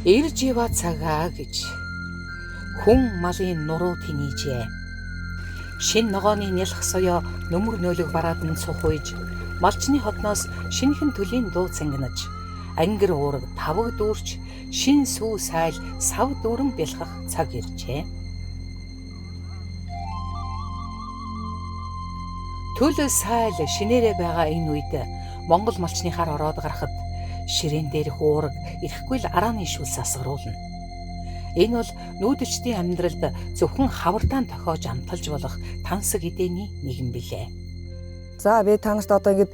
Ирж ива цагаа гэж хүн малын нуруу тэнийжээ. Шин ногооны нялх соёо нөмөр нөөлөг бараад нь цух уйж, малчны хотноос шинэхэн төлийн дуу цангинаж, ангир уураг таваг дүүрч, шин сүү сайл сав дүүрэн бялхах цаг иржээ. Төл сайл шинээрээ байгаа энэ үед Монгол малчны хар ороод гарахад ширээн дээрх уураг ирэхгүй л арааны шүлс асгаруулна. Энэ бол нүүдэлчдийн амьдралд зөвхөн хавардаан тохиож амталж болох тансаг эдэний нэгэн билээ. За би та нарт одоо ингэж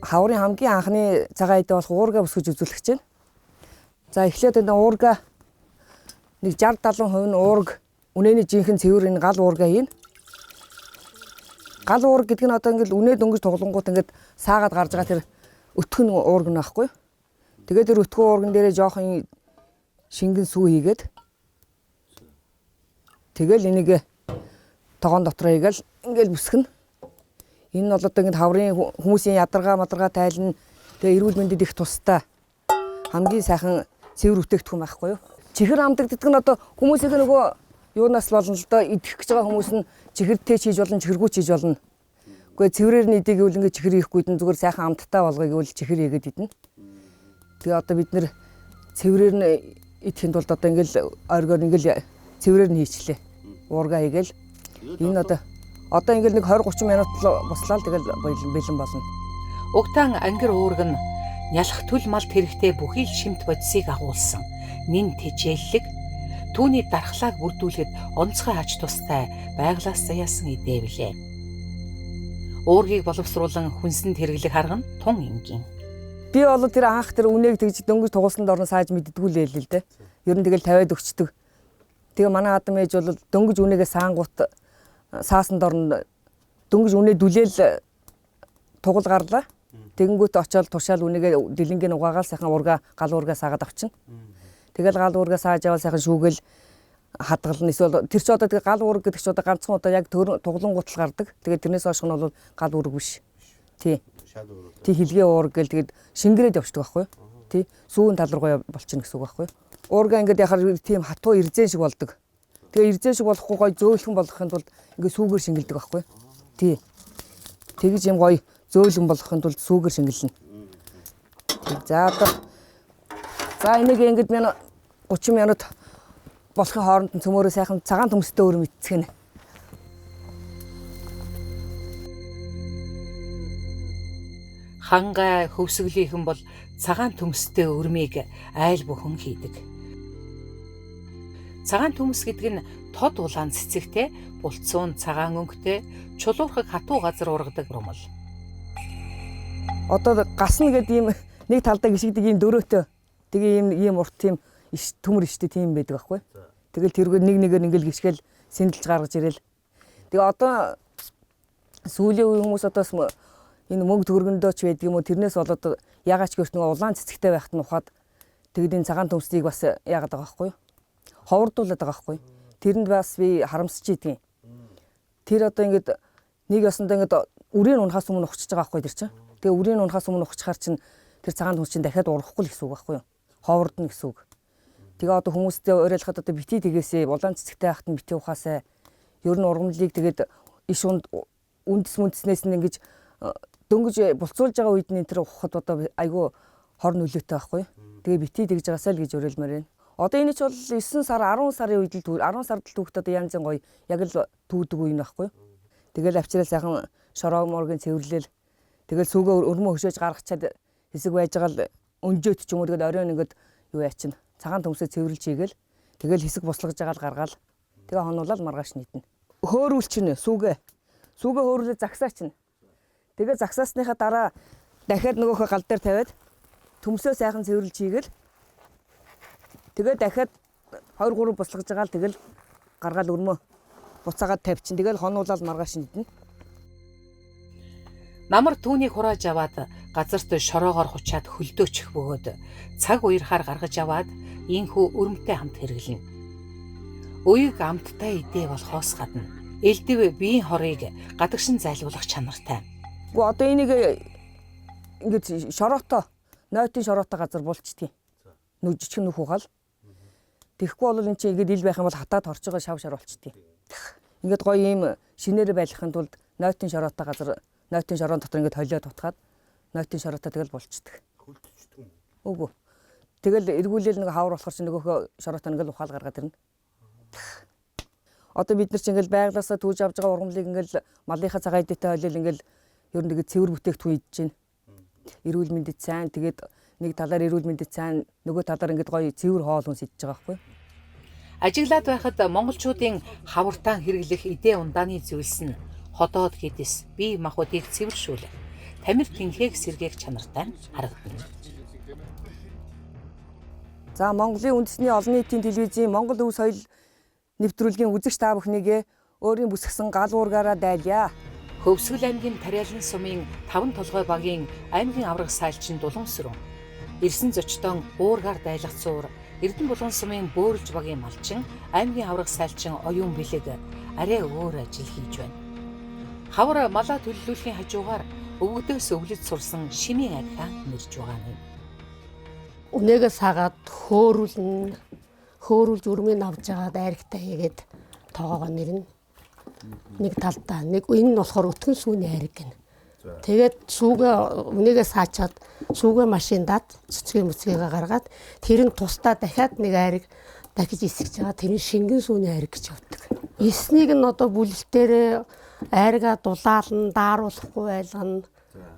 хаврын хамгийн анхны цагаан эдээ болох уурга өсгөж үзүүлэх гэж байна. За эхлээд энэ уурга нэг 60 70% нь уург үнэний жинхэнэ цэвэр энэ гал уурга хийнэ. Гал уург гэдэг нь одоо ингээд үнээ дөнгөж туглангуут ингээд саагаад гарч байгаа тэр өтгөн уург нь байхгүй. Тэгээд тэр өтгөн уурган дээрээ жоохон шингэн сүү хийгээд тэгэл энийг тогоон дотор хийгээл ингээл бүсгэнэ. Энэ нь бол одоо ингээд хаврын хүмүүсийн ядаргаа мадаргаа тайлна. Тэгээ эрүүл мэндэд их тустай. Хамгийн сайхан цэвэр бүтээгдэхүүн байхгүй юу? Чихэр амдагддаг нь одоо хүмүүсийн нөгөө юунаас болно л доо идэх гэж байгаа хүмүүс нь чихэртэй ч хийж болно, чихэргүй ч хийж болно. Үгүй цэврээр нь идэх гэвэл ингээд чихэр хийхгүй дэн зүгээр сайхан амттай болгоё гэвэл чихэр хийгээд идэнэ. Тэгээ одоо бид нэр цэврээр нь идэхин тулд одоо ингээл оргиор ингээл цэврээр нь хийчлээ. Уурга хийгээл энэ одоо ингээл нэг 20 30 минут буслаа л тэгэл бэлэн болно. Угтаан ангир уург нь нялх төл малд хэрэгтэй бүхий л шимт бодисыг агуулсан нин тэжээллэг түүний дархлааг бүрдүүлэхэд онцгой ач тустай байглаас заяасан эдээ билээ. Уургийг боловсруулан хүнсэнд хэрэглэх арга нь тун энгийн. Би бол тэр анх тэр үнээг тэгж дөнгөж тугуулсан дорн сааж мэддэггүй л л дээ. Ер нь тэгэл тавиад өгчдөг. Тэгээ манай адам ээж бол дөнгөж үнээгээ саангуут саасан дорн дөнгөж үнээ дүлээл тугал гарлаа. Тэгэнгүүт очиод тушаал үнээгээ дэлэнгийн угаагаал сайхан уурга гал уурга саагаад авчина. Тэгэл гал уурга сааж аваад сайхан шүүгэл хадгална. Эсвэл тэр чи одоо тэгээ гал уурга гэдэг чи одоо ганцхан удаа яг туглан гутал гардаг. Тэгээ тэрнээс хойш нь бол гал уурга биш. Тий. Тий хилгээ уурга гэл тэгээд шингэрээд явчихдаг байхгүй юу? Тий. Сүүн тал руугаа болчихно гэсэн үг байхгүй юу? Уурга ингээд яхаар тийм хатуу ирзэн шиг болдог. Тэгээ ирзэн шиг болохгүй гоё зөөлхөн болгохын тулд ингээд сүүгээр шингэлдэг байхгүй юу? Тий. Тэгж юм гоё зөөлөн болгохын тулд сүүгээр шингэлнэ. За одоо за энийг ингээд мен 30 минут болохын хооронд нь цөмөөрөө сайхан цагаан төмстэй өрөм ицгэнэ. Хангай хөвсгөлийнхэн бол цагаан төмстэй өрмийг айл бүхэн хийдэг. Цагаан төмс гэдэг нь тод улаан цэцэгтэй, булцуун цагаан өнгөтэй, чулуурхаг хатуу газар ургадаг румал. Одоо гасна гэдэг ийм нэг талдаа гიშгдэг ийм дөрөөтэй. Тэгээ ийм ийм урт тийм төмөр иштэй тийм байдаг байхгүй. Тэгэл тэргээр нэг нэгээр ингээл гიშгээл сэндлж гаргаж ирэл. Тэгээ одоо сүүлийн үеийн хүмүүс одоо энэ мөнгө төгрөгөндөө ч байдаг юм уу тэрнээс болоод ягаад ч гэрт нөгөө улаан цэцэгтэй байхад нь ухаад тэгэд энэ цагаан төмсдгийг бас яагаад байгаа байхгүй юу? Ховордуулаад байгаа байхгүй юу? Тэрэнд бас би харамсч идэгин. Тэр одоо ингээд нэг ёсондоо ингээд үрийн унахаас өмнө ухчихж байгаа байхгүй тэр чинь. Тэгээ үрийн унахаас өмнө ухчихаар чинь тэр цагаан төмс чинь дахиад урахгүй л гэсэн үг байхгүй юу? Ховордно гэсэн үг. Тэгээ одоо хүмүүстэй уриалахад одоо бити тэгээсээ улаан цэцэгтэй байхад нь бити ухаасай. Ер нь ургамлыг тэгээд иш унд үндэс мүндэснээс нь ингэж дөнгөж булцуулж байгаа үед нь энэ тэр ухахад одоо айгүй хор нөлөөтэй байхгүй юу? Тэгээ бити тэгж байгаасаа л гэж уриалмаар байна. Одоо энэ ч бол 9 сар 10 сарын үед л 10 сард л түүхт одоо янз гоё яг л түүдэг үе нь байхгүй юу? Тэгэл авчирал сайхан шороо моргийн цэвэрлээл тэгэл сүгөө өрмөө хөшөөж гаргачаад хэсэг байж байгаа л өнжөөт ч юм уу тэгэл оройн ингээд юу яачин цагаан төмсөө цэвэрлж хийгээл тэгэл хэсэг буслаж байгаа л гаргаал тэгээ хонуулаад маргааш нийтнэ. Хөөрүүлчин сүгэ сүгэ хөөрүүлээ загсаачин. Тэгээ загсаасныхаа дараа дахиад нөгөөхөө гал дээр тавиад төмсөө сайхан цэвэрлж хийгээл тэгээ дахиад 2 3 буслаж байгаа л тэгэл гаргаал өрмөө буцаагаад тавьчин. Тэгэл хонуулаад маргааш нийтнэ. Намар түүнийг хурааж аваад газарт шороогоор хучаад хөлдөөчих бөгөөд цаг уярхаар гаргаж аваад ийхүү өрөмтэй хамт хэрэглэнэ. Уйг амттай идэ болохоос гадна элдв биеийн хорыг гадагшин зайлуулах чанартай. Гэхдээ одоо энийг ингээд шороотой нойтын шороотой газар булчдгийг. Нүг жижиг нүх угаал. Тэгэхгүй бол эн чинь ингээд ил байх юм бол хатаад хорч байгаа шав шар болчдгийг. Ингээд гоё ийм шинээрээ байлгахын тулд нойтын шороотой газар нойтын шороон дотор ингээд холио тутгаад нойтын шороотой тэгэл болчдөг. Хөлдөчдөг юм. Үгүй. Тэгэл эргүүлэл нэг хавар болохоор чи нөгөөхөө шороотой ингээд ухаал гаргаад ирнэ. Одоо бид нар чи ингээд байглаасаа түүж авж байгаа ургамлыг ингээд малынхаа цагаан эдээтэй холиол ингээд ер нь тэгээд цэвэр бүтээгдэхүүн идэж байна. Эрүүл мэндэд сайн тэгээд нэг талаар эрүүл мэндэд сайн нөгөө талаар ингээд гоё цэвэр хоол хүнс идэж байгаа байхгүй. Ажиглаад байхад монголчуудын хавартаан хэрэглэх эдээ ундааны зүйлс нь ходоод гэдэс бие махбодыг цэвэршүүлэх тамир тэнхээх сэргээх чанартай нь харагдана. За Монголын үндэсний олон нийтийн телевизийн Монгол өв соёл нэвтрүүлгийн үзэгч та бүхнийгээ өөрийн бүсгсэн гал уургаараа дайлъя. Хөвсгөл аймгийн Тариалан сумын 5 толгой багийн аймгийн авраг сайлчин Дулуун сүрэн. Ирсэн зочдон уургаар дайлах цуур Эрдэнэ булган сумын Бөөрөлж багийн малчин аймгийн авраг сайлчин Оюун Бэлэг арай өөр ажил хийж байна. Хавар малаа төлөлүүлэхийн хажуугаар өвгдөөс өвлөж сурсан шимийн архиа нэрж байгаа юм. Үнээгээ саагаад хөөрүүлнэ. Хөөрүүлж өрмийг авч жагаад айрагтай хийгээд тоогоогоо нэрнэ. Нэг талдаа нэг энэ нь болохоор өтгөн сүүний айраг гэнэ. Тэгээд сүүгээ үнээгээ саачаад сүүгээ машиндаад цэцгээ мүцгээгээ гаргаад тэр нь тусдаа дахиад нэг айраг дахиж эсгэж байгаа. Тэр нь шингэн сүүний айраг гэж явдаг. Эснийг нь одоо бүлэлтээрээ айргаа дулаална, дааруулахгүй байлгана.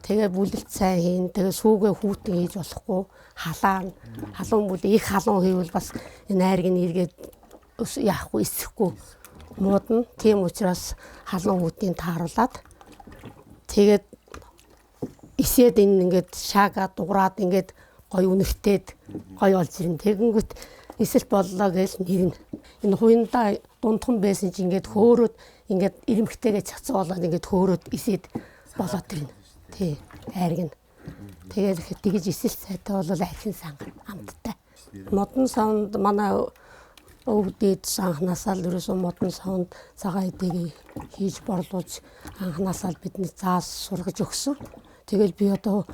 Тэгээ бүлэлт сайн хийн. Тэгээ сүүгээ хүүтэн хийж болохгүй халаана. Халуун бүл их халуун хийвэл бас энэ айраг нь эргээд яахгүй эсэхгүй муудна. Тийм учраас халуун хүүтийн тааруулаад тэгээд эсээд энэ ингээд шаага дуграад ингээд гоё үнэртээд гоё болж ирнэ. Тэгэнгүүт эсэлт боллоо гэж нэрнэ. Энэ хуянда дундхан байсан чи ингээд хөөрөөд ингээд ирэмхтэйгээ цацуу болоод ингээд хөөрөөд эсээд болоод ирнэ. Тий, айраг нь. Тэгээд тэгж эсэлт сайтай бол архин сангар амттай. Модон савнд манай өвөг дээд анхнаасаа л ерөөсөө модон савнд цагаан эдийг хийж борлуулж анхнаасаа л бидний заас сургаж өгсөн. Тэгэл би одоо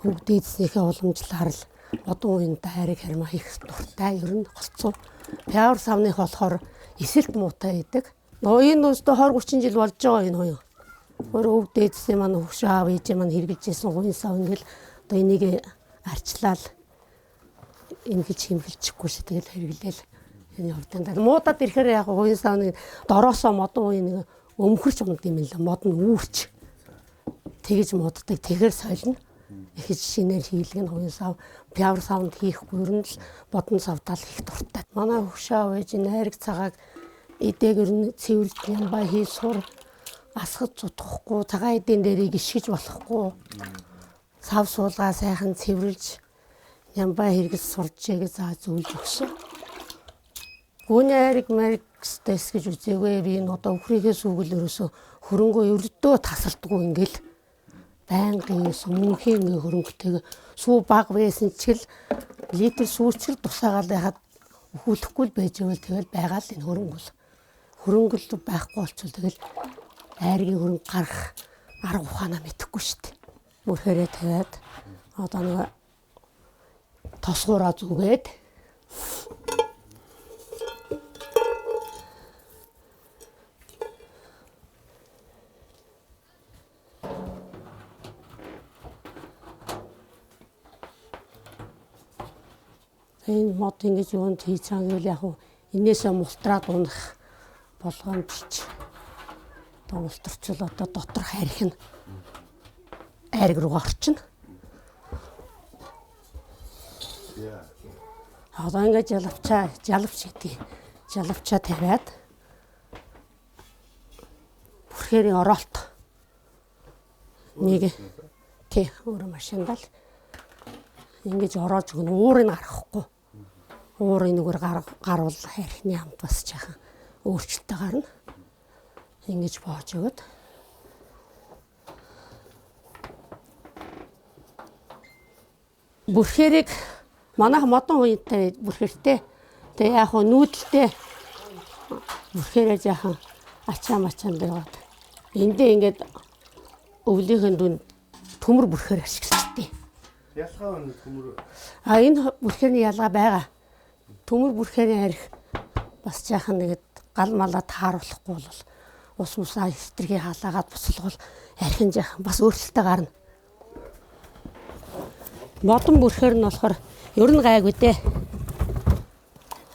өвөг дээдснийхээ уламжлалаар л модон уянда хайрыг хармаа хийх дуртай ер нь голцоо. Пиар савных болохоор эсэлт муутай байдаг. Нөө энэ өстө 20 30 жил болж байгаа энэ хоёр. Өөр өвөг дээдсний маань хөгшин аав ээжээ маань хэрэгжилж байсан уян сав ингээл одоо энийг арчлаал ингэж хэмхэлчихгүй шээ тэгэл хэрэглээл энэ явдан. Муудад ирэхээр яг уян савны дороосоо модон уян нэг өмхөрч унд юм л мод нь үүрч тэгэж мууддаг. Тэгэхээр солино. Их шинээр хийлгэн уян сав пиар савнд хийхгүй ер нь л модон савдаал хийх дуртай. Манай хөгшин аав ээж найраг цагааг эдээг ер нь цэвэрлж ямбай хий сур асгаж зутгахгүй цагаан эдийн дээрийг ишгэж болохгүй сав суулгаа сайхан цэвэрлж ямбай хэрэгэл сурчээ гэж заа зөвлөж өгсөн. Гүний айраг мариг гэстэс гэж үзээгүй би энэ одоо өхрийнхээ сүүгэл ерөөсө хөрөнгөө ердөө тасалдаггүй ингээл байнгын мөнхийн ингээ хөрөнгөтэйг сүү баг байсан ч гэл литр сүүчгэл тусаагаал байхад өхүүлэхгүй л байж байвал тэгэл байгаа л энэ хөрөнгө хөрөнгөл байхгүй болчвол тэгэл айргийн хөрөнгө гарах арга ухаанаа мэдэхгүй шүү дээ. Мөрхөрөө тавиад одоо нэг тосгоороо зүгээд энэ мод ингэж юунд хийж байгаа гэвэл яг энээсээ мултраад унах болгоомжч одоо мултарчвал одоо доторх арх нь айраг руугаа орчино. Одоо ингэж ялавчаа, жалавч гэдэг. Жалавчаа тавиад бүрхээрийн оролт нэг тий өөрөө машиндаа л ингэж ороож өгнө. Уурыг гаргахгүй. Уурын нүгэр гарвал архины амт бас жаахан өөрчлөлттэй гарна. Ингэж боож өгöd. Бүрхээрийг манайх модон уянтай бүрхэртэй. Тэгээ яг хөө нүүдэлтэй бүрхээрээ жаахан ачаа мачаанд яваад. Эндээ ингээд өвлийнхэн дүнд төмөр бүрхээр ашигладаг. Ялгаа байна төмөр. А энэ бүрхэрний ялгаа байгаа. Төмөр бүрхэрийн арх Бас жаахан нэгэд гал малаа тааруулахгүй бол ус мусаа хэтэрхий халаагаад буцалгуул архин жаахан бас өөрчлөлтөө гарна. Модон бүрхээр нь болохоор ер нь гайгүй дээ.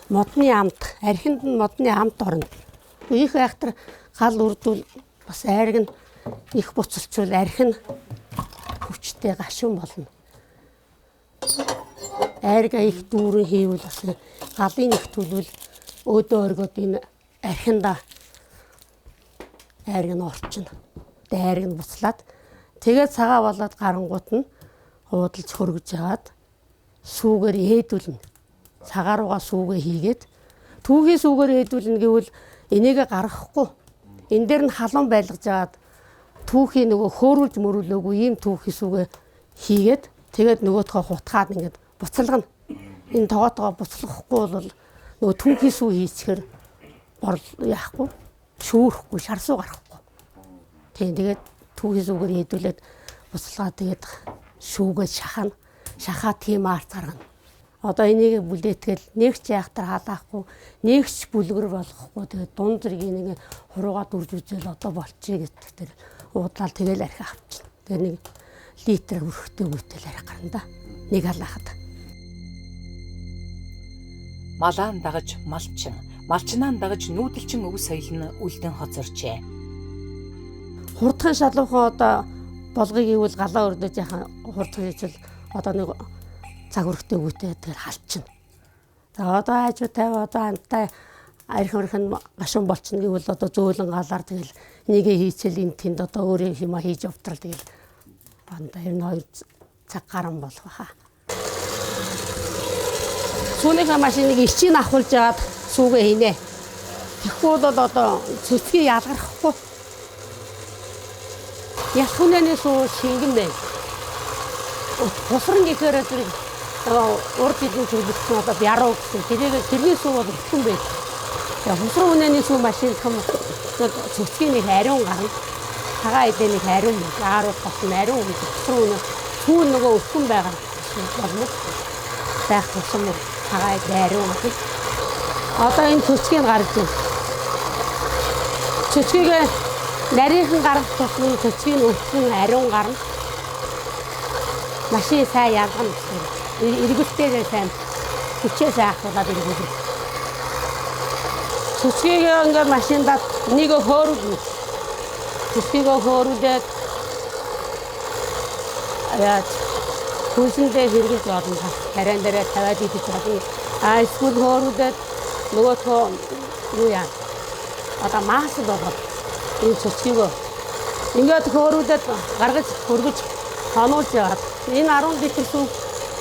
Модны амт, архинд нь модны амт орно. Их айхтар гал үрдвэл бас айраг нь их буцалчвал архин хүчтэй гашуун болно. Айрга их дүүрэн хийвэл бас галын их төлвөл өөдөө өргөд энэ архинда айраг нь орчино. Тэгээ айраг нь буцлаад тэгээд цагаа болоод гарангуут нь уудалж хөргөж жагаад сүүгээр ээдүүлнэ. Цагаа руугаа сүүгээ хийгээд түүхий сүүгээр ээдүүлнэ гэвэл энийгээ гаргахгүй. Энэ дээр нь халуун байлгаж жагаад түүхий нөгөө хөөрүүлж мөрүүлээгүй ийм түүхий сүүгээ хийгээд тэгээд нөгөөдхөө хутгаад ингээд буцалгана. Энэ тогоотойгоо буцалгахгүй бол нөгөө түүхий сүү хийчихэр борл яахгүй, шүүрэхгүй, шарсуу гарахгүй. Тийм, тэгээд түүхий сүүгээр хийдүүлээд буцалгаа тэгээд шүүгээд шахана. Шахаа тийм арц гаргана. Одоо энийг бүлээтгэл нэг ч яахтар халаахгүй, нэг ч бүлгэр болгохгүй, тэгээд дунд зэргийн нэг хуруугаа дүрж үзэл одоо болчихъя гэдэг тэр уудлал тэгэл архи авчихна. Тэгээд нэг литр өрхтөө гүйтэл архи гарна да. Нэг халаахад. Малаан дагаж малчин, малчнаан дагаж нүүдэлчин өв соёл нь үлдэн хоцорчээ. Хурдхан шалуухан одоо болгыг ивэл галаа өрдөж яхан хурдхан хийчихвэл одоо нэг цаг өрхтөө гүйтэй тэгэл халчихна. За одоо хайжуу тавь одоо амтай архи өрх нь гашуун болчихно гэвэл одоо зөөлөн галаар тэгэл нэгэ хийчихэл энэ тэнд одоо өөрөө юма хийж явтрал тэгэл банда ер нь 2 цаг гарan болох хаа. Сүүнийхээ машиныг ичийг авахулж жаад сүүгээ хийнэ. Тэгэхгүй бол одоо цэцгийг ялгархгүй. Ялх хүнээний сүү шингэн байна. Хусран гэхээр зэрэг урд хэдэн чиглэлсэн одоо яруу гэсэн тэрний сүү бол өтгөн байт. Тэгээ хусран хүнээний сүү машинлах юм цэцгийн нэг ариун гарна. Цагаан эдээ нэг ариун, ааруу болсон ариун хусран хүнээ сүү нөгөө өтгөн байгаа болно. Байх тусам цагаан эдээ ариун гарна. Одоо энэ цэцгийг гарч байна. Цэцгийг нарийнхан гарах тусмын цэцгийн өтгөн ариун гарна. Машин сайн ялгана гэсэн. Эргэлтээрээ сайн хүчээ сайн ахуулаад эргүүлнэ. Цэцгийг ингээ машиндаа нэг хөөрүүлнэ. Цэцгийг хөөрүүлээд яаж хүнсэндээ хэрэгжилж болно. Харин дээрээ тавиад идэж болно. А эсвэл хөөрүүлээд нөгөөдхөө юу яа. Одоо маасд болгоод энэ цэцгийг ингээд хөөрүүлээд гаргаж хөргөж хонуулж яваад энэ 10 литр сүү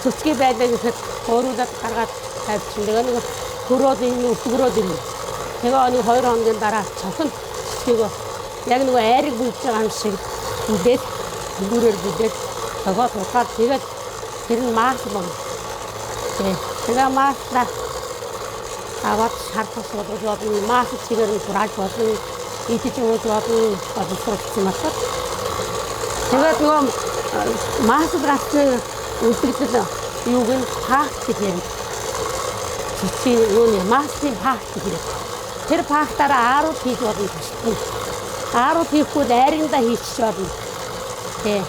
цэцгийг байлаа гэхэд хөөрүүлээд гаргаад тавьчихна. Тэгээ нэг хөрөөд энэ өтгөрөөд ирнэ. Тэгээ нэг 2 хоногийн дараа цохино цэцгийг яг нөгөө айрыг бүлж байгаа юм шиг бүлээд бүлүүрээр бүлээд цохоод хутгаад тэгээд тэр нь маас болно. Тэгээ маасла аваад шар тус болгож болно. Маас чигээр нь хурааж болно. Идэж ууж болно. Боловсруулсан болохоор. Тэгээд нөгөө маасд гарсан үлдэгдэл юуг нь пахт гэж ярина. Цэцгийн юуны маасны пахт гэж ярина. Тэр пахтаараа аарууд хийж болно тусдгүй. Аарууд хийхгүй л айрагндаа хийчих болно. Тэ.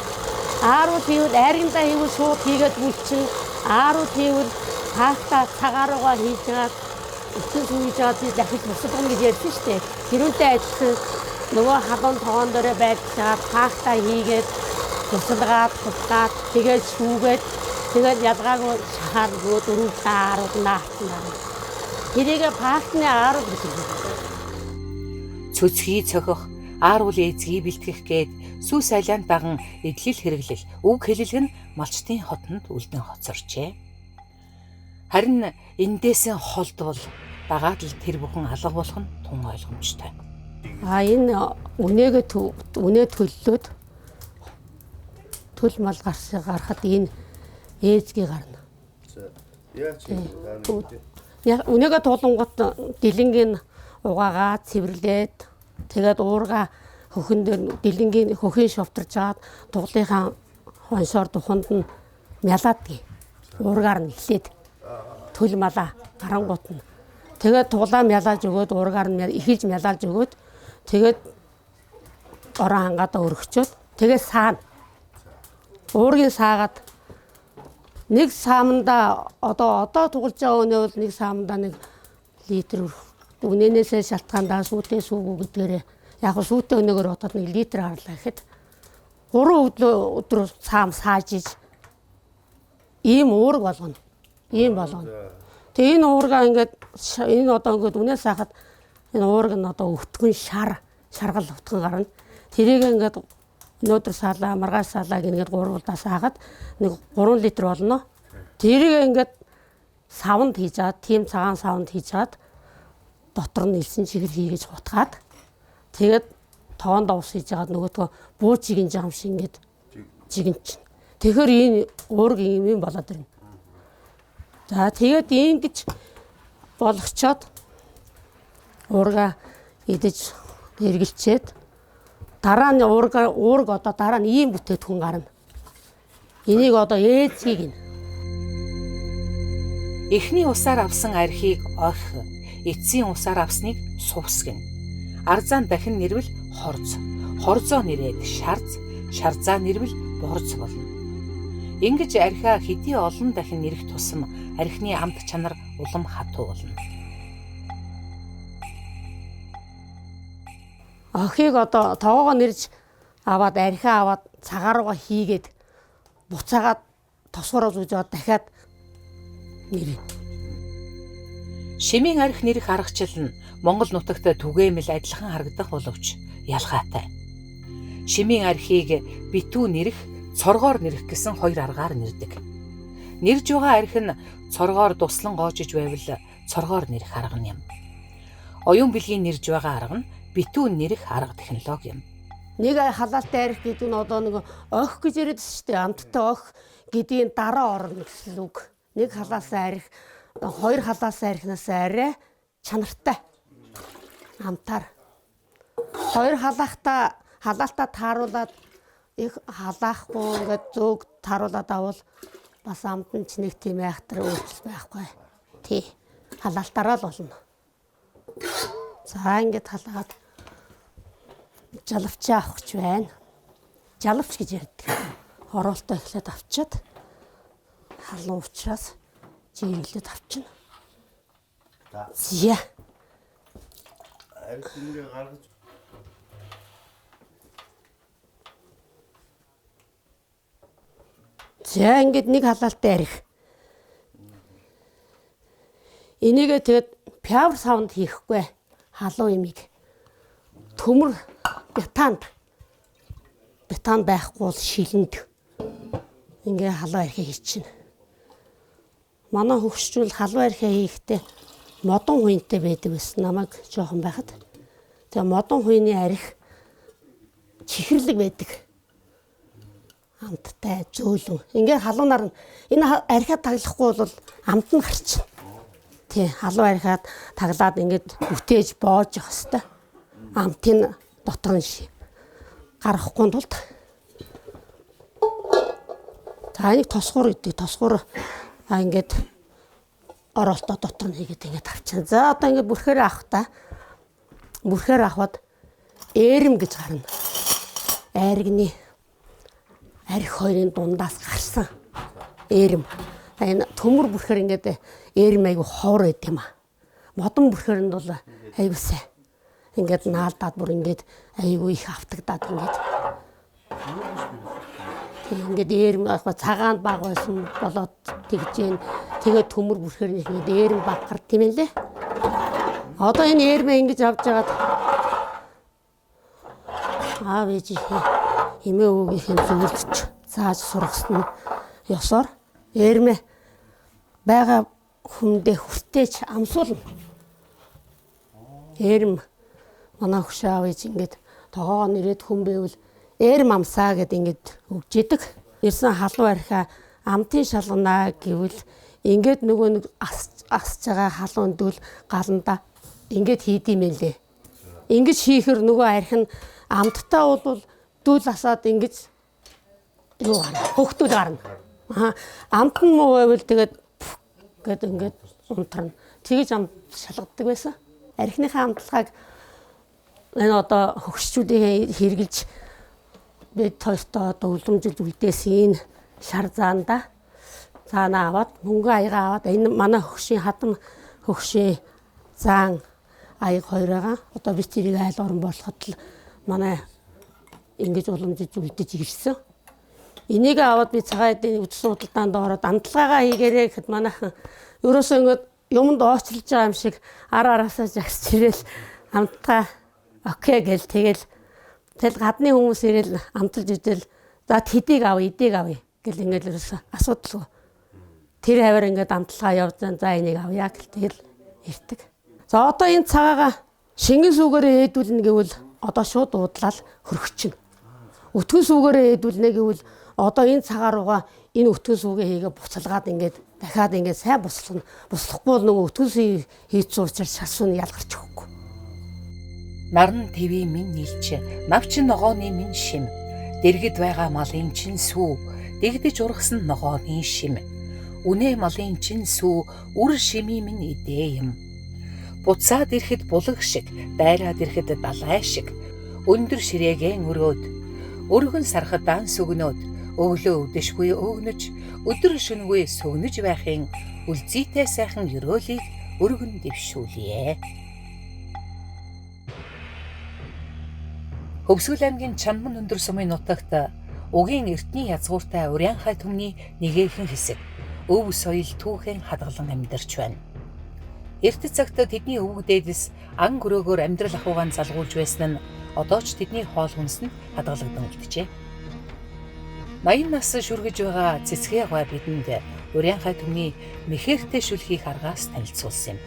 Аарууд хийвэл айрагндаа хийвэл шууд хийгээд бүлчин. Аарууд хийвэл пахтаа цагааруугаа хийж жагаад өтөн сүйж жагаад би дахиж бусдагна гэж ярьсан шүү дээ. Тэрүүнтэй адилхан нөгөө халуун тогоон дээрээ байлгаж жагаад пахтаа хийгээд тусалгаад, тусгаад, тэгээд шүүгээд, тэгээд ялгаагүй шахаар нөгөө дөрөв аарууд наасан байна. Тэрийг пахтны аарууд гэж хэлдэг. Цөцгий цохих, ааруул эзгийг бэлтгэх гээд сүүс айлаан даган эдлэл хэрэглэл, үг хэллэг нь малчдын хотонд үлдэн хоцорчээ. Харин эндээсэн холдвол дагаад л тэр бүхэн алга болох нь тун ойлгомжтой. А энэ үнээгээ үнээ төллөөд төл мал гарсан гарахад энэ ээзгээ гарна. Яаж юм? Үнээгээ туулангууд дэлэнгийн угаагаа цэвэрлээд тэгээд уурга хөхөн дээр дэлэнгийн хөхийн шовтарч аваад туглынхаа хоншоор духанд нь мялаадгийг уургаар нь эхлээд төл малаа гарангуут нь. Тэгээд туглаа мялааж өгөөд уургаар нь эхэлж мялаалж өгөөд тэгээд орон хангаадаа өргөчөөд тэгээд саана. Уургийн саагаад нэг саамандаа одоо тугалж байгаа өнөө бол нэг саамандаа 1 литр үнэнээсээ шалтгаандаа сүүтэй сүүгүү гэдгээрээ яг сүүтэй өнөөгөр бодоод 1 литр харлаа гэхэд 3 өдөр саам сааж иж ийм уург болгоно. Ийм болгоно. Тэгээ энэ уургаа ингээд энэ одоо ингээд үнээ саахад энэ уург нь одоо өвтгөн шаргал өвтгөн гарна. Тэрийг ингээд өнөөдөр саалаа, маргааш саалаа гэнгээд 3 удаа саагаад нэг 3 литр болно. Тэрийг ингээд савнд хийж аваад, тийм цагаан савнд хийж аваад дотор нь элсэн чихэр хийгэж хутгаад тэгээд тогоонд ус хийж аваад нөгөөдгөө буу чигэн жам шиг ингээд жигэн чинь. Тэгэхээр энэ уург юм болоод ирнэ. За тэгээд ингэж болгочоод уурга идэж эргэлчээд дараа нь уург одоо дараа нь ийм бүтээгдэхүүн гарна. Энийг одоо ээзгийг гэнэ. Эхний усаар авсан архийг орхи, эцсийн усаар авсныг сувс гэнэ. Арзаан дахин нэрвэл хорз, хорзоо нэрээд шарз, шарзаа нэрвэл борз болно. Ингэж архиа хэдий олон дахин нэрэх тусам архины амт чанар улам хатуу болно. Охийг одоо тогоогоо нэрж аваад архиа аваад цагаа руугаа хийгээд буцаагаад тосгороо зүүж аваад дахиад нэрнэ. Шимийн арх нэрэх аргачлал нь Монгол нутагт түгээмэл адилхан харагдах боловч ялгаатай. Шимийн архийг битүү нэрэх, цоргоор нэрэх гэсэн хоёр аргаар нэрдэг. Нэрж байгаа арх нь цоргоор дуслан гоожиж байвал цоргоор нэрэх арга нь юм. Оюун бэлгийн нэрж байгаа арга нь битүү нэрэх арга технологи юм. Нэг халаалтай арх гэдэг нь одоо нэг ох гэж яриад шүү дээ. Амттай ох гэдгийн дараа орно гэсэн үг. Нэг халаасан арх, хоёр халаасан архинаас арай чанартай. Амтаар. Хоёр халаахта халаалтаа тааруулаад их халаахгүй ингээд зөөг тааруулаад авал бас амт нь ч нэг тийм айхтар өөрчлөлт байхгүй. Тий. Халаалтаараа л болно. За ингээд халаад жалавчаа авах гэж байна. Жалавч гэж ярьдаг. Хороолтоо эхлээд авчиад халуун учраас жирэглээд авчина. За. Арх ингээ гаргаж За ингээд нэг халаалтай арх. Энийгээ тэгээд пявр савнд хийхгүй халуун имийг төмөр бетанд бетан байхгүй бол шилэнд ингээ халуун архийг хийчихнэ. Манай хөгшчүүл халуун архийг хийхдээ модон хуйнтай байдаг байсан намайг жоохон байхад. Тэгээ модон хуйны арх чихэрлэг байдаг. Амттай зөөлөн. Ингээ халуунаар энэ архиа таглахгүй бол амт нь гарчна. Тий, халуун архиад таглаад ингээд үтээж боож явах хэвээр. Амтын дотор нь гаргахгүй тулд. За энийг тосгуур гэдэг. Тосгуур ингээд оролтоо дотор нь хийгээд ингээд авчихна. За одоо ингээд бүрхээр авах та. Бүрхээр авахад ээрэм гэж гарна. Айргны арх хоёрын дундаас гарсан ээрэм. Энэ төмөр бүрхээр ингээд ээрэм айгу ховор байд юм а. Модон бүрхээр нь бол айгу сайн. Ингээд наалдаад бүр ингээд айгу их автагдаад ингээд. Тэг ингээд ээрэм цагаан баг байсан болоод тэгж гин. Тэгээд төмөр бүрхээр ингээд ээрэм баг гард юм лээ. Одоо энэ ээрмээ ингэж авч жагаад аав ээжийнхээ эмээ өвгийнхээ зөвлөж зааж сургасан ёсоор ээрмээ байгаа хүндээ хүртээж амсуулна. Ээрэм манай хөшөө аав ээж ингээд тогоогоо нэрээд хүн байвал ээрэм амсаа гэд ингээд өгж идэг. Ирсэн халуун архиа амтын шалганаа гэвэл ингээд нөгөө нэг асж байгаа халуун дүүл галанда ингээд хийдэм юм лээ. Ингэж хийхэр нөгөө арх нь амттай бол дүүл асаад ингэж юу гарна. Хөхтөл гарна. Аа амт нь муу байвал тэгээд гэд ингээд унтарна. Тэгэж амт шалгадаг байсан. Архиныхаа амталгааг энэ одоо хөгшчүүдийн хэрэгжилж бид хоёртоо одоо уламжилж үлдээсэн энэ шар заанда заана аваад мөнгө аяга аваад энэ манай хөгшийн хадам хөгшийн заан аяг хоёр байгаа. Одоо би тэрийг айл орон болоход л манай ингэж уламжилж үлдэж ирсэн. Энийг аваад би цагаан эдийн үдсэн худалдаанд ороод амталгаагаа хийгээрэй гэхэд манайхан ерөөсөө ингэж юмд оочлж байгаа юм шиг ар араасаа жагсч ирээл амтгаа окей гэл тэгэл тэл гадны хүмүүс ирээл амталж идэл за тэдийг авъя эдийг авъя гэл ингээд ерөөсөө асуудалгүй. Тэр хавар ингээд амталгаа явж за энийг авъя гэл тэгэл ирдэг. За одоо энэ цагаагаа шингэн сүүгээрээ ээдүүлнэ гэвэл одоо шууд уудлал хөрөгчин. Өтгөн сүүгээрээ ээдүүлнэ гэвэл одоо энэ цагаа руугаа энэ өтгөн сүүгээ хийгээ буцалгаад ингээд дахиад ингээд сайн буцалгана. Буцлахгүй бол нөгөө өтгөн сүү хийцэн учраас шарсуу нь ялгарч өгөхгүй. Наран твийн минь нийлч, навчин ногооны минь шим. Дэргэд байгаа малын чин сүү, дэгдэж ургасан ногооны шим. Үнэ малын чин сүү, үр шимийн минь идээ юм. Буцаад ирэхэд булаг шиг, дайраад ирэхэд далай шиг. Өндөр ширээгийн өрөөд, өргөн сархад даан сүгнөөд, өглөө өвдөшгүй өөгнөж, өдөр шөнөгүй сөгнөж байхын үлзийтэй сайхан ерөөлийг өргөн дэвшүүлье. Хөвсгөл аймгийн Чанман өндөр сумын нутагт угийн эртний язгууртай Урянхай түмний нэгэхэн хэсэг өв соёл түүхэн хадгалан амьдарч байна. Эрт цагт тэдний өвөг дээдэс ан гөрөөгөөр амьдрал ахуйгаан залгуулж байсан нь одоо ч тэдний хоол хүнсэнд хадгалагдан үлджээ. 80 нас шүргэж байгаа цэцгээ гуай бидэнд Урянхай түмний мэхэртэй шүл хийх аргаас танилцуулсан юм.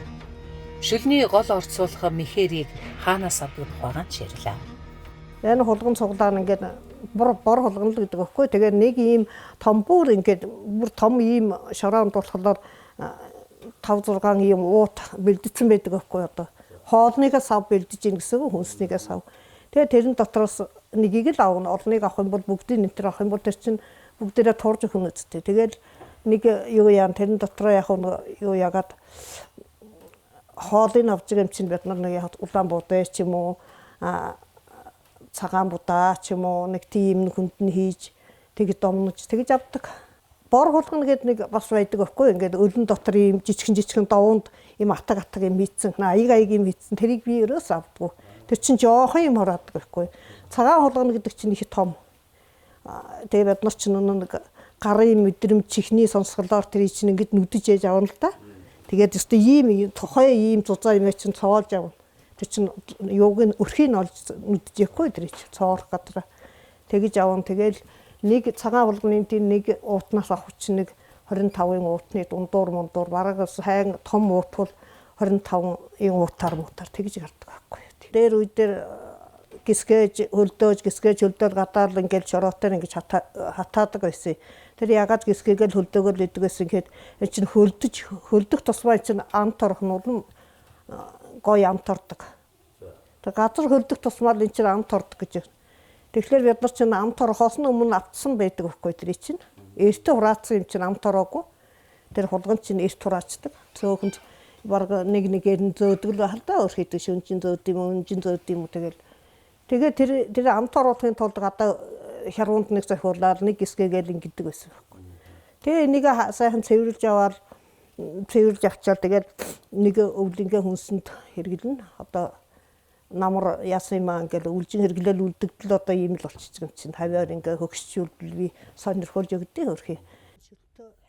Шүлний гол орцуулах мэхэрийг хаанаас авдаг тухайгаан ч ярьлаа. Энэ хулган цуглаан ингээд бор хулган л гэдэг аахгүй. Тэгээд нэг ийм том бүр ингээд бүр том ийм шороонд болохоор 5 6 ийм уут бэлдсэн байдаг аахгүй одоо. Хоолныгоо сав бэлдэж ийн гэсэн үг, хүнснийгээ сав. Тэгээд тэрэн дотроос нэгийг л авна. Олныг авах юм бол бүгдийг нэтэр авах юм бол тэр чинь бүгдээрээ турж өгнө үсттэй. Тэгээд нэг юу яан тэрэн дотроо яг юу яагаад хоолыг авч байгаа юм чинь бид нар нэг яг улаан будаа ч юм уу цагаан будаа ч юм уу нэг тийм хүнд нь хийж тэгж домнож тэгж авдаг. Бор хулгана гэдэг нэг бас байдаг аахгүй ингээд өлөн дотор ийм жижигэн давуунд ийм атаг атаг юм хийцэн аяг аяг юм хийцэн тэрийг би ерөөс авдаггүй. Тэр чинь жоохон юм хораадаг байхгүй. Цагаан хулгана гэдэг чинь их том. Тэгээ бид нар чинь нэг гарын мэдрэмж чихний сонсголоор тэр чинь ингээд нүдэж ээж авна л да. Тэгээд өстө ийм тухай ийм зузаан юм чинь цоолж авна. Тэр чинь юуг нь өрхийг нь олж нүдэж яахгүй тэр чинь цоолох газар. Тэгэж авна. Тэгэл нэг цагаан хулганы тийм нэг уутнаас авах чинь нэг 25-ын уутны дундуур мундуур бараг сайн том уут бол 25-ын уутаар муутаар тэгж гардаг байхгүй. Дээр үе дээр гисгэж хөлдөөж гисгэж хөлдөөл гадаар л ингээл шороотоор ингэж хатаадаг байсан. Тэр ягаад гисгээгээл хөлдөөгөл идэг байсан гэхэд эн чинь хөлдөж хөлдөх тусмаа чинь амт орох нь улам гоё амт ордог. Тэр газар хөлдөх тусмаа л эн чинь амт ордог гэж. Тэгэхээр бид нар чинь амт орохоос нь өмнө автсан байдаг байхгүй тэр чинь. Эртээ хураацсан юм чинь амт ороогүй. Тэр хулган чинь эрт хураацдаг. Цөөхөнд бараг нэг нэгээр нь зөөдөг л байх л да. Өөр хэдэг шүнжин зөөд юм уу, үнжин зөөд юм уу тэгэл. Тэгээ тэр амт оруулахын тулд гадаа хяруунд нэг зохиулаад нэг гисгээгээл ингэдэг байсан байхгүй. Тэгээ энийг сайхан цэвэрлж аваад цэвэрлж авчаад тэгээд нэг өвлөнгийн хүнсэнд хэрэглэнэ. Одоо намар яасан юм аа ингээл үлжин хэрэглээл үлдэгдэл одоо ийм л болчихсон юм чинь. Хавиар ингээ хөгшчүүлбэл би сонирхолж өгдөө хөрхий.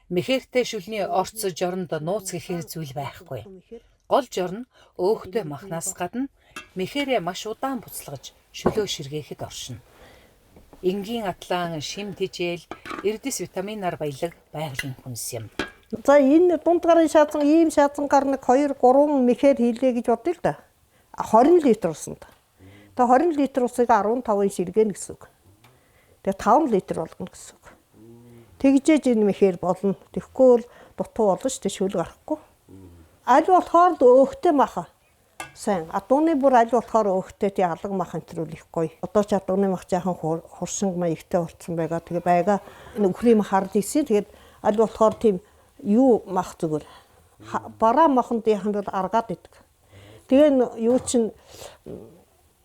Мэхэртэй шүлний орц жоронд нууц гэхээр зүйл байхгүй. Гол жор нь өөхтэй махнаас гадна мэхэрээ маш удаан буцалгаж шөлөө ширгээхэд оршино. Энгийн атлаан шим тэжээл, эрдэс витаминаар баялаг байгалийн хүнс юм. За энэ дунд гарын шаазан ийм шаазан гар нэг 2 3 мэхэр хийлээ гэж бодъё л да. 20 литр усанд. Тэгээ 20 литр усыг 15-ын ширгэнэ гэсэн үг. Тэгээ 5 литр болгоно гэсэн үг. Тэгжээж энэ мэхэр болно. Тэгэхгүй бол дутуу болно шүү дээ, шүл гарахгүй. Аль болохоор л өөхтэй маха. Сайн. Адууны бүр аль болохоор өөхтэй тий алга мах энэ төр их гоё. Одоо ч адууны мах жаахан хуршинг маягтай болцсон байгаа. Тэгээ байгаа энэ үхрийн мах хард ийсэн. Тэгээд аль болохоор тийм юу мах зүгээр. Бараа мохонд яхан бол аргаад идэг. Тэгээ юу чин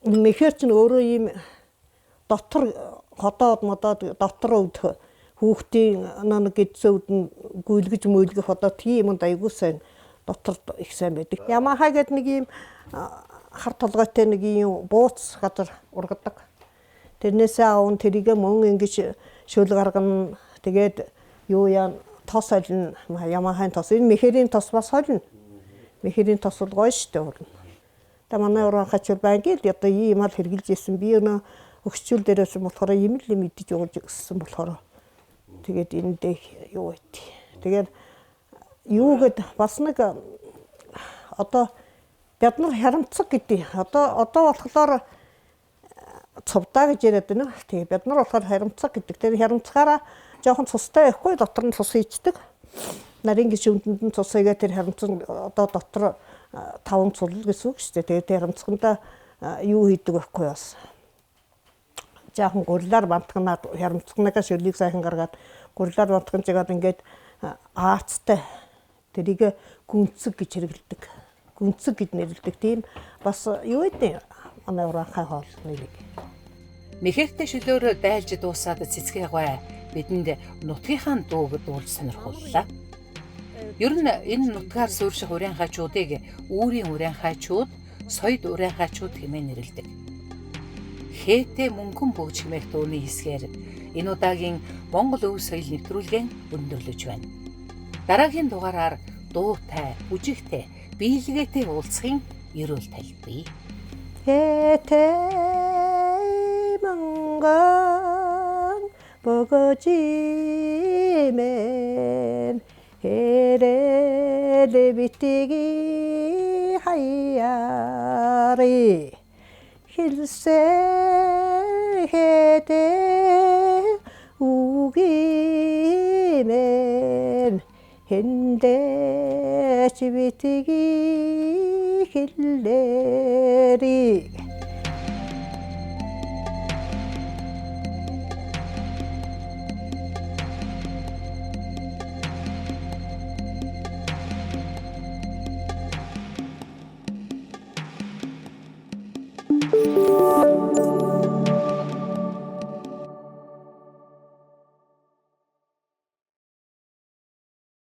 мэхэр чин өөрөө ийм дотор ходоод модоод дотор өвдөх хүүхдийн нэг гидсөвд нь гүйлгэж мөйлгөх одоо тийм юмд айгуу сайн дотор их сайн байдаг. Ямаха гэдэг нэг ийм хар толгойтой нэг ийм бууц газар ургадаг. Тэрнээсээ аав нь тэрийг мөн ингэж шөл гаргана. Тэгээд юу яа тос олно. Ямахын тос. Энэ мэхэрийн тос бас олно. Мэхэрийн тос бол гоё шүү дээ. Та манай уран хачир байнги л одоо ийм ал хэрглэж исэн. Би өнөө өгчүүл дээрээс болохоор ийм л юм идэж ууж өссөн болохоор тэгээд энэ дэх юу байт. Тэгээд юу гэд бас нэг одоо бид нар харамцаг гэдэг. Одоо болохоор цувдаа гэж яриад байна. Тэгээ бид нар болохоор харамцаг гэдэг. Тэр харамцгаараа жоохон цустай байхгүй дотор нь цус хийчдэг. Нарийн гишүүндэнд нь цус хийгээ тэр харамцаг одоо дотор 5 цул гэсэн үг шүү дээ. Тэгээд тэр харамцгандаа юу хийдэг байхгүй бас. Жаахан гурлаар бантганаад харамцганагаа шөлийг сайхан гаргаад гурлаар бантган жигаад ингээд аацтай тэрийг гүнцэг гэж хэрэглэдэг. Гүнцэг гэж нэрлэдэг. Тийм бас юу гэдэг манай ураанхай хоол нэрийг. Мэхэртэй шөлөөр дайлж дуусаад цэцгээ гой бидэнд нутгийнхаа дууг дуулж сонирхууллаа. Ер нь энэ нутгаар суурьших урянхайчуудыг үүрийн урянхайчууд, соёд урянхайчууд хэмээн нэрлэдэг. Хээтэй мөнгөн бөгж хэмээх дууны хэсгээр энэ удаагийн Монгол өв соёл нэвтрүүлгээ өндөрлөж байна. Дараагийн дугаараар дуутай, бүжигтэй, биелгээтэй уулзахын ерөөл тайлбаръя. Хээтэй мөнгөн бөгжимэн хэрэлэ битгий хаяари хэлсэ хэдэ үгимэн хэндэж битгий хэллэри. Thank you.